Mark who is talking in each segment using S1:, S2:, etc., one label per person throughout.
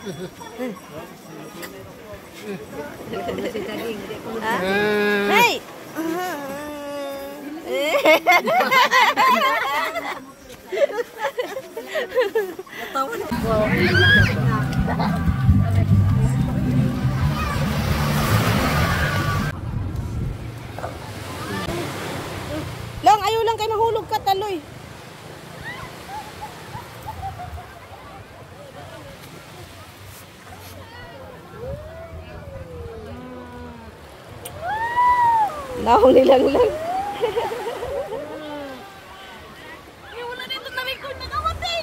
S1: Hey! Lang, ayaw lang kay mahulog ka, taloy. Naong nilang lang.
S2: Wala dito na record na kamatay.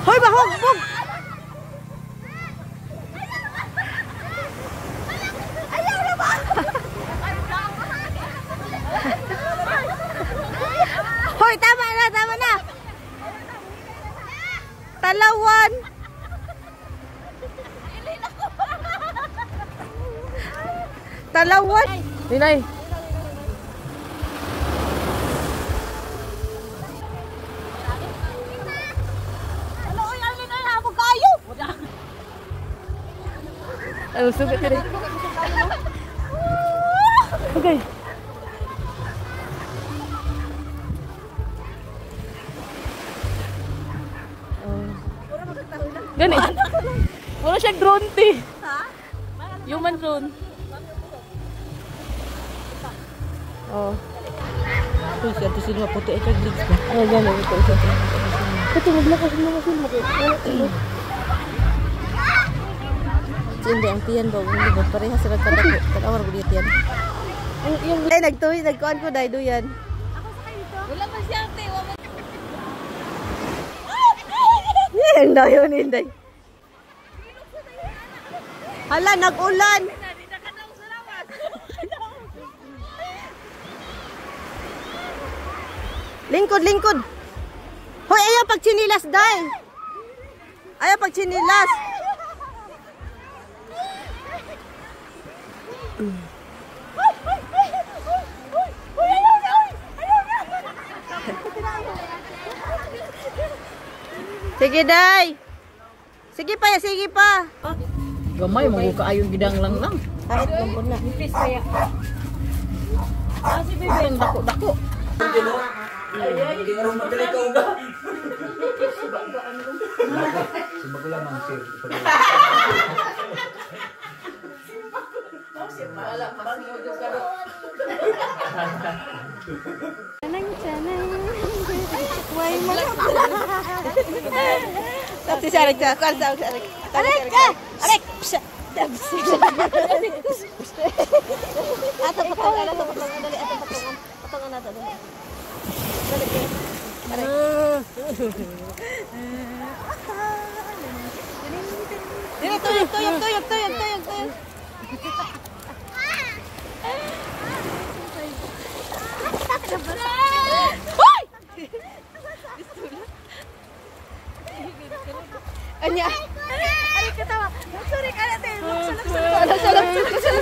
S1: Hoy, bahog, bog. Hoy, tama na, tama na. Talawan. Talawan. Dinay. Ano, oy, Arlene, ay, habog kayo. Ay, sugat ka rin. Okay. Gani. Wala siya drone, te. Human drone. Oh.
S3: Uy, si Ate Silva, puti ay kag-legs ba?
S1: Ay, gani. Ito, ito.
S3: Ito, maglakas mga Silva.
S1: Hindi, ang tiyan ba? Hindi ba? Pareha sila kadako. Tanawa ko dito tiyan. Ay, nagtuwi, nagkuhan ko dahil duyan.
S2: Wala pa siya, te.
S1: Ang dayon, hinday. Hala, nag-ulan. Lingkod, lingkod. Hoy, ayaw pagchinilas, day. Ayaw pagchinilas. Sige, day. Sige pa, sige pa.
S3: Gamay, maguka ayong gidang lang lang.
S1: Kahit lang na.
S3: Nipis kaya. Ah, si Bebe, ang dako-dako.
S1: Way mo. Tapos si Arik, kuan sa Arik. Arik ka. Arik. Ato patungan, ato patungan, dali, ato patungan. Patungan nato dali. Dali. Arik. Dili, tuyog, tuyog, tuyog, tuyog, tuyog, tuyog. Hoy! Anya. Ay, katawa. Sorry ka na, te. Lukso, lukso, lukso, lukso, lukso.